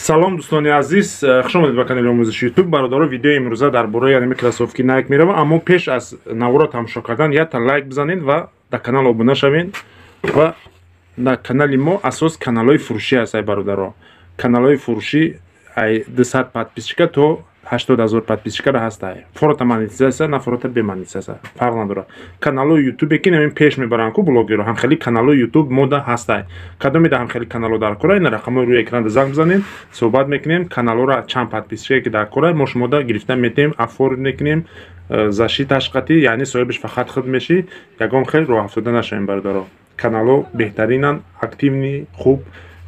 Салом дӯстони азиз, хуш омадед ба канали омӯзиши YouTube. Бародаро, видеои имрӯза дар бораи яними кроссовки Nike мерава, аммо пеш аз наворо тамошо кардан якта лайк бизанед ва дар канал обуна шавед. Ва дар канали мо асос каналҳои фурӯшӣ аст, ай бародаро. Каналҳои фурӯшӣ ай 200 подписчика то 80 000 подписчикара ҳаст. Форота монетизатсия, на форота бемонетизатсия, фарқ надорад. Каналҳои ютубе ки намин пеш мебаранд ку блогерро, ҳамхели каналҳои ютуб мода ҳастай. Кадоме да ҳамхели каналҳо дар кора, ина рақамҳои рӯи экранда занг бизанед, суҳбат мекунем. Каналҳоро чанд подписчикае ки дар кора, мо шумода гирифта метем, афорид мекунем, защиташ қатӣ, яъне соҳибаш фақат худ мешӣ, ягон хел роҳ афтода нашавем, бародаро. Каналҳо беҳтаринанд, активни, хуб,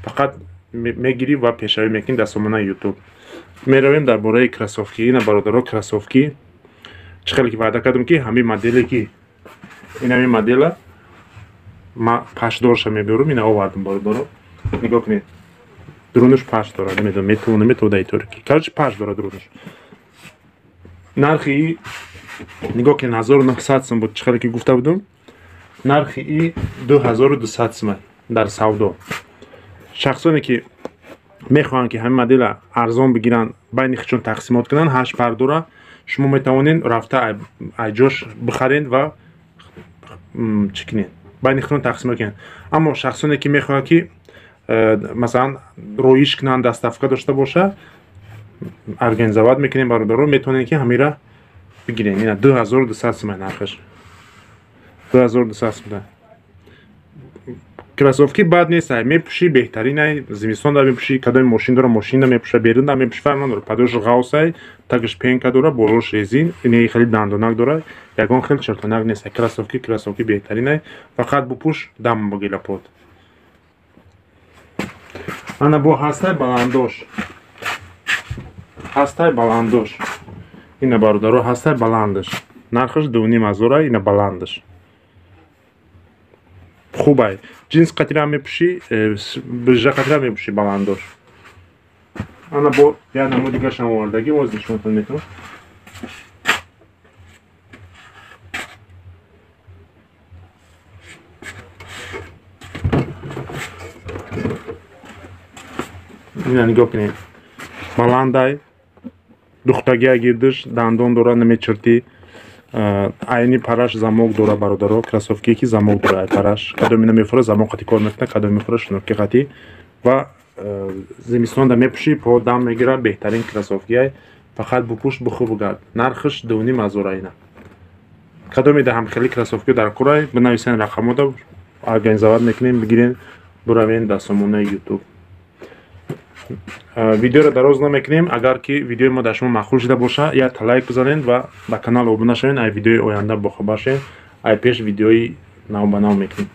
фақат мегирӣ ва пешравӣ мекунӣ дар сомонаи ютуб. Меравем дар бораи кроссовки. Ина бародаро, кроссовки чӣ хеле ки ваъда кардам, ки ҳамин моделе ки ин ҳамин модела ма пашдорша мебиёрам, ина овардам, бародаро. Нигоҳ кунед, дурунаш паш дорад, намедонам метавона метавода иторики, короче паш дорад дурунаш. Нархи и нигоҳ кунед, 1900 сум буд, чӣ хеле ки гуфта будам, нархи и 2200 сум дар савдо. Шахсоне ки мехоҳанд ки ҳамин модела арзон бигиранд, байни худшон тақсимот кунанд, 8 пар дора, шумо метавонед рафта айҷош бихаред ва чӣ кунед, байни худшон тақсимот кунед. Аммо шахсоне ки мехоҳанд ки масалан роиш кунанд, доставка дошта боша, организоват мекунем, бародаро, метавонед ки ҳамира бигиред. Ина 2200 сум нархаш, 2200 сум. Кроссовки бад нест, ай мепӯшӣ, беҳтарин, ай зимистон да мепӯшӣ, кадоми мошин дора, мошин да мепӯша, берун да мепӯшӣ, фарқ надора. Падош ғавс ай, тагаш пенка дора, болош резин, ине хеле дандонак дора, ягон хел чертонак нест. Кроссовки, кроссовки беҳтарин ай, фақат бупӯш, дам бигира под. Ана бо ҳастай баландош, ҳастай баландош. Ина бародаро, ҳастай баландаш, нархаш 2500 ай, ина баландаш хубай. Ҷинс қатира мепӯшӣ, бижа қатира мепӯшӣ, баландош. Ана бо як намуд дигаршам овардагӣ, боз нишонтон метавон. Ина нигоҳ кунед, баландай, духтагия гирдиш, дандон дора, намечиртӣ. Айни параш замок дора, бародаро, кроссовки ки замок дора, ай параш кадоми намефура, замок қати кор мекунад, кадоми мефура, шнурки қати. Ва зимистон да мепӯшӣ, по дам мегира, беҳтарин кроссовки ай, фақат бупӯш, бухӯ, бугард. Нархаш 2500 айна. Кадоме да ҳамхели кроссовки дар курай, бинависен рақамода, организоват мекунем, бигирен, буравен дар сомонаи ютуб. Видеоро дароз намекунем. Агар ки видеои мо дар шумо маъқул шуда боша, якта лайк бизанед ва ба канал обуна шавед, ай видеои оянда бохабар шавед, ай пеш видеои навбанав мекунем.